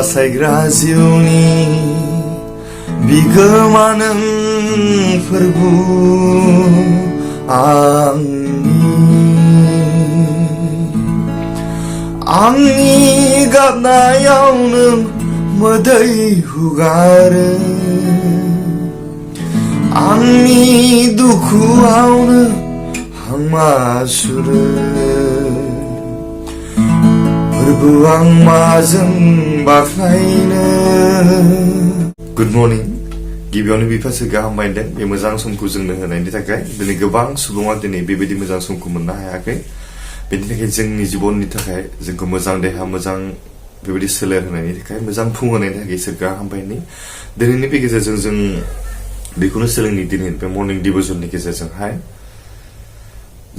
बासायग्रा जिउनि बिगोमानों फोरबु आंनि गाबनायाव नों मोदै हुगारो आंनि दुखुआवनो हांमा सुरो फोरबु आं माजों बाख्नायनो। Good morning. गिबियावनो बिफासो गाहाम बायदों बे मोजां समखौ जोंनो होनायनि थाखाय। दिनै गोबां सुबुङा दिनै बेबायदि मोजां समखौ मोननो हायाखै। बेनि थाखाय जोंनि जिबननि थाखाय जोंखौ मोजां देहा मोजां बेबायदि सोलेर होनायनि थाखाय मोजां फुं होनायनि थाखाय इसोर गाहाम बायनि। दिनैनि बे गेजेरजों जों बेखौनो सोलोंनि दिनै बे मर्निं डिभ'सननि गेजेरजोंहाय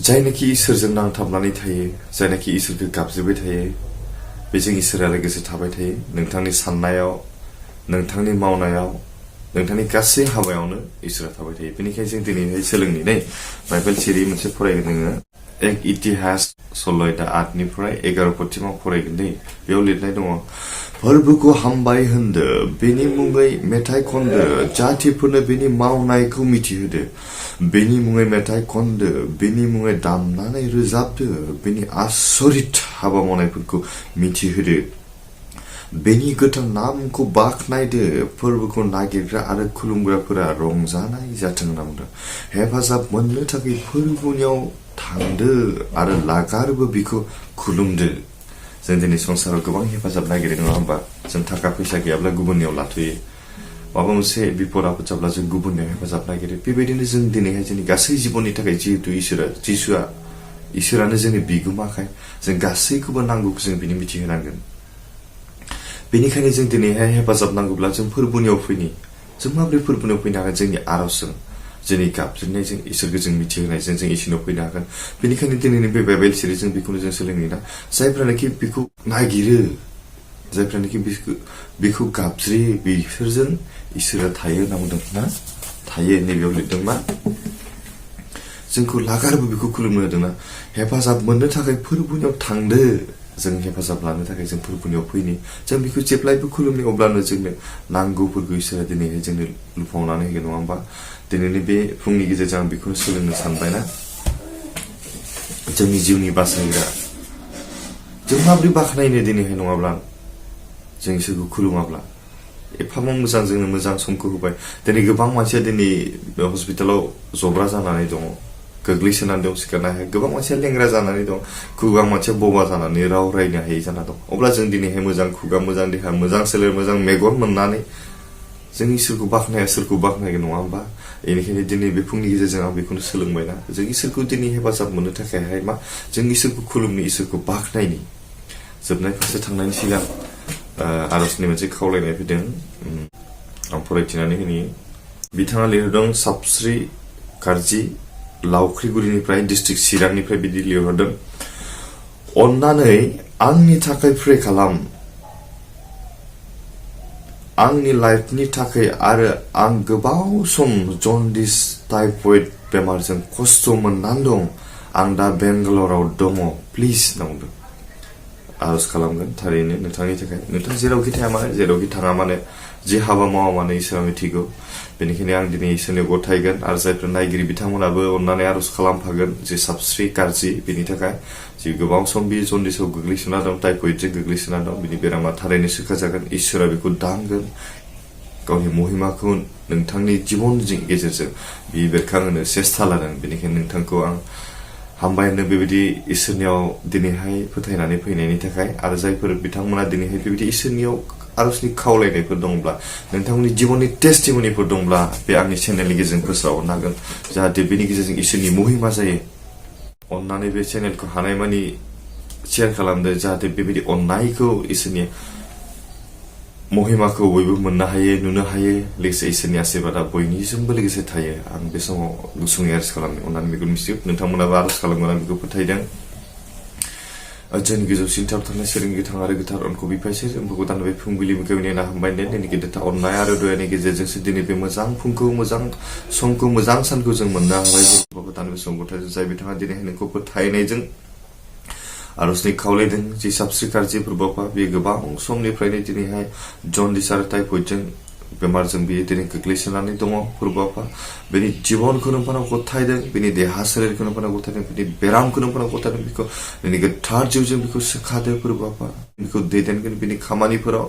जायनाखि इसोरजों नांथाबनानै थायो जायनाखि इसोरखौ गाबज्रिबाय थायो बेजों इसोरा लोगोसे थाबाय थायो। नोंथांनि साननायाव नोंथांनि मावनायाव नोंथांनि गासै हाबायावनो इसोरा थाबाय थायो। बेनिखायनो जों दिनैहाय सोलोंनि नै बाइबेल सिरि मोनसे फरायगोन नोङो एक इतिहास सलयदा 8निफ्राय 11 पथिमाव फरायगोन दै। बेयाव लिरनाय दङ फोरबोखौ हामबाय होनदो बेनि मुङै मेथाइ खनदो जातिफोरनो बेनि मावनायखौ मिथिहोदो बेनि मुङै मेथाइ खनदो बेनि मुङै दामनानै रोजाबदो बेनि आसरित हाबा मावनायफोरखौ मिथिहोदो बेनि गोथार नामखौ बाख्नायदो फोरबोखौ नागिरग्रा आरो खुलुमग्राफोरा रंजानाय जाथों होनना बुंदों। हेफाजाब मोननो थाखाय फोरबोनियाव थांदो आरो लागारबो बिखौ खुलुमदो। जों दिनै संसाराव गोबां हेफाजाब नागिरो नङा होमबा? जों थाखा फैसा गैयाब्ला गुबुननियाव लाथ'यो। माबा मोनसे बिपद आफोद जाब्ला जों गुबुननियाव हेफाजाब नागिरो। बेबायदिनो जों दिनैहाय जोंनि गासै जिबननि थाखाय जिहेतु इसोरानो जोंनि बिगोमाखाय जों गासैखौबो नांगौखौ जों बिनि मिथिहोनांगोन। बेनिखायनो जों दिनैहाय हेफाजाब नांगौब्ला जों फोरबोनियाव फैनि। जों माबोरै फोरबोनियाव फैनो हागोन? जोंनि आरजजों जोंनि गाबज्रिनायजों इसोरखौ जों मिथिहोनायजों जों इसोरनाव फैनो हागोन। बेनिखायनो दिनैनि बे बाइबेल सिरिजों बेखौनो जों सोलोंनि ना जायफ्रानोखि बेखौ नागिरो जायफ्रानोखि बेखौ गाबज्रियो बिसोरजों इसोरा थायो होनना बुंदों ना थायो। नैबेयाव लिरदों मा जोंखौ लागारबो बेखौ खुलुमनो होदोंना हेफाजाब मोननो थाखाय फोरबोनियाव थांदो। जों हेफाजाब लानो थाखाय जों फोरबोनियाव फैनि जों बेखौ जेब्लायबो खुलुमनि अब्लानो जोंनो नांगौफोरखौ इसोरा दिनैहाय जोंनो लुफावनानै होगोन नङा होमबा? दिनैनि बे फुंनि गेजेरजों आं बेखौनो सोलोंनो सानबायना जोंनि जिउनि बासायग्रा जों माबोरै बाख्नायनो दिनैहाय नङाब्ला जों इसोरखौ खुलुमाब्ला एफाबां मोजां जोंनो मोजां समखौ होबाय। दिनै गोबां मानसिया दिनै हस्पिटालाव जब्रा जानानै दङ गोग्लैसोनानै दं सिखारनो हाया। गोबां मानसिया लेंग्रा जानानै दं खुगा मानसिया बबा जानानै राव रायनो हायै जाना दं। अब्ला जों दिनैहाय मोजां खुगा मोजां देहा मोजां सोलेर मोजां मेगन मोननानै जों इसोरखौ बाख्नाया सोरखौ बाख्नायगोन नङा होमबा? बेनिखायनो दिनै बे फुंनि गेजेरजों आं बेखौनो सोलोंबायना जों इसोरखौ दिनै हेफाजाब मोननो थाखायहाय मा जों इसोरखौ खुलुमनि इसोरखौ बाख्नायनि। जोबनाय फारसे थांनायनि सिगां आरजनि मोनसे खावलायनाय फैदों आं फरायथिनानै होनि। बिथाङा लिरदों साबस्रि गारजि लावख्रिगुरिनिफ्राय डिस्ट्रिक्ट चिरांनिफ्राय बिदि लिरहरदों अन्नानै आंनि थाखाय प्रे खालाम आंनि लाइफनि थाखाय आरो आं गोबाव सम जन्दिस टाइफयड बेमारजों खस्थ' मोननानै दं। आं दा बेंगालराव दङ प्लिज होनना बुंदों। आरज खालामगोन थारैनो नोंथांनि थाखाय नोंथां जेरावखि थाया मानो जेरावखि थाङा मानो जे हाबा मावा मानो इसोरा मिथिगौ। बेनिखायनो आं दिनै इसोरनो गथायगोन आरो जायफोर नायगिरि बिथांमोनाबो अननानै आरज खालामफागोन जे साबस्रि गारजि बेनि थाखाय जि गोबां सम बे जन्दिसाव गोग्लैसोना दं टाइफयडजों गोग्लैसोना दं बिनि बेरामा थारैनो सोखाजागोन। इसोरा बेखौ दांगोन गावनि महिमाखौ नोंथांनि जिबननि गेजेरजों बे बेरखांहोनो सेस्था लागोन। बेनिखायनो नोंथांखौ आं हामबाय होनो बेबायदि इसोरनियाव दिनैहाय फोथायनानै फैनायनि थाखाय आरो जायफोर बिथांमोना दिनैहाय बेबायदि इसोरनियाव आरजनि खावलायनायफोर दंब्ला नोंथांमोननि जिबननि टेस्टिमनिफोर दंब्ला बे आंनि चेनेलनि गेजेरजों फोसावहरनो हागोन जाहाथे बेनि गेजेरजों इसोरनि महिमा जायो। अन्नानै बे चेनेलखौ हानायमानि शेयार खालामदो जाहाथे बेबायदि अन्नायखौ इसोरनि महिमाखौ बयबो मोननो हायो नुनो हायो लोगोसे इसोरनि आशीर्बादा बयनिजोंबो लोगोसे थायो। आं बे समाव गुसुङै आरज खालामदों अन्नानै बेखौ मिथियो नोंथांमोनाबो आरज खालामगोन आं बेखौ फोथायदों। जोंनि गोजौसिन थाबथानाय सोरजिगिरि गोथां आरो गोथार अनखौ बिफायसै जोंफोरखौ दानो बे फुंबिलि मुगायाव हामबाय दिनै गेदेरथार अननाय आरो दयानि गेजेरजोंसो दिनै बे मोजां फुंखौ मोजां समखौ मोजां सानखौ जों मोननो हाबाय। दानो बे सम गथाय जाय बिथाङा दिनैहाय नोंखौ फोथायनायजों आरजनि खावलायदों जि साबस्रि गाज्रि फोरबो आफा बे गोबां समनिफ्रायनो दिनैहाय जन्दिस आरो टाइफयडजों बेमारजों बियो दिनै गोग्लैसोनानै दङ फोरबो आफा बेनि जिबनखौ नोंथाङा गथायदों बेनि देहा सोलेरखौ नोंथाङा गथायदों बेनि बेरामखौ नोंथाङा गथायदों बेखौ नोंनि गोथार जिउजों बेखौ सोखादो फोरबो आफा बेखौ दैदेनगोन बेनि खामानिफोराव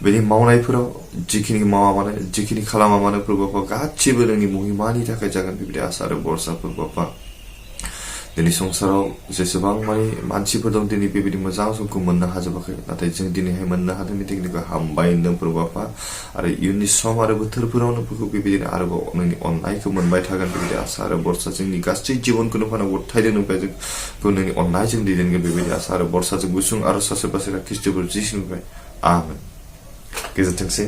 बेनि मावनायफोराव जिखिनि मावा मानो जिखिनि खालामा मानो फोरबो आफा गासिबो नोंनि महिमानि थाखाय जागोन बेबायदि आसा आरो बरसा फोरबो आफा दिनै संसाराव जेसेबां माने मानसिफोर दं दिनै बेबायदि मोजां समखौ मोननो हाजोबाखै नाथाय जों दिनैहाय मोननो हादों बेनिखायनो हामबाय होनदों फोरबो आफा आरो इयुननि सम आरो बोथोरफोरावनो बेबायदिनो आरोबाव नोंनि अननायखौ मोनबाय थागोन बेबायदि आसा आरो बरसा जोंनि गासै जिबनखौनो फाना गथायदों नोंफ्राय जोंखौ नोंनि अननायजों दैदेनगोन बेबायदि आसा आरो बरसाजों गुसुं आरो सासे बासेरा ख्रिस्ट'फोर जिसुनिफ्राय आमेन गोजोनथोंसै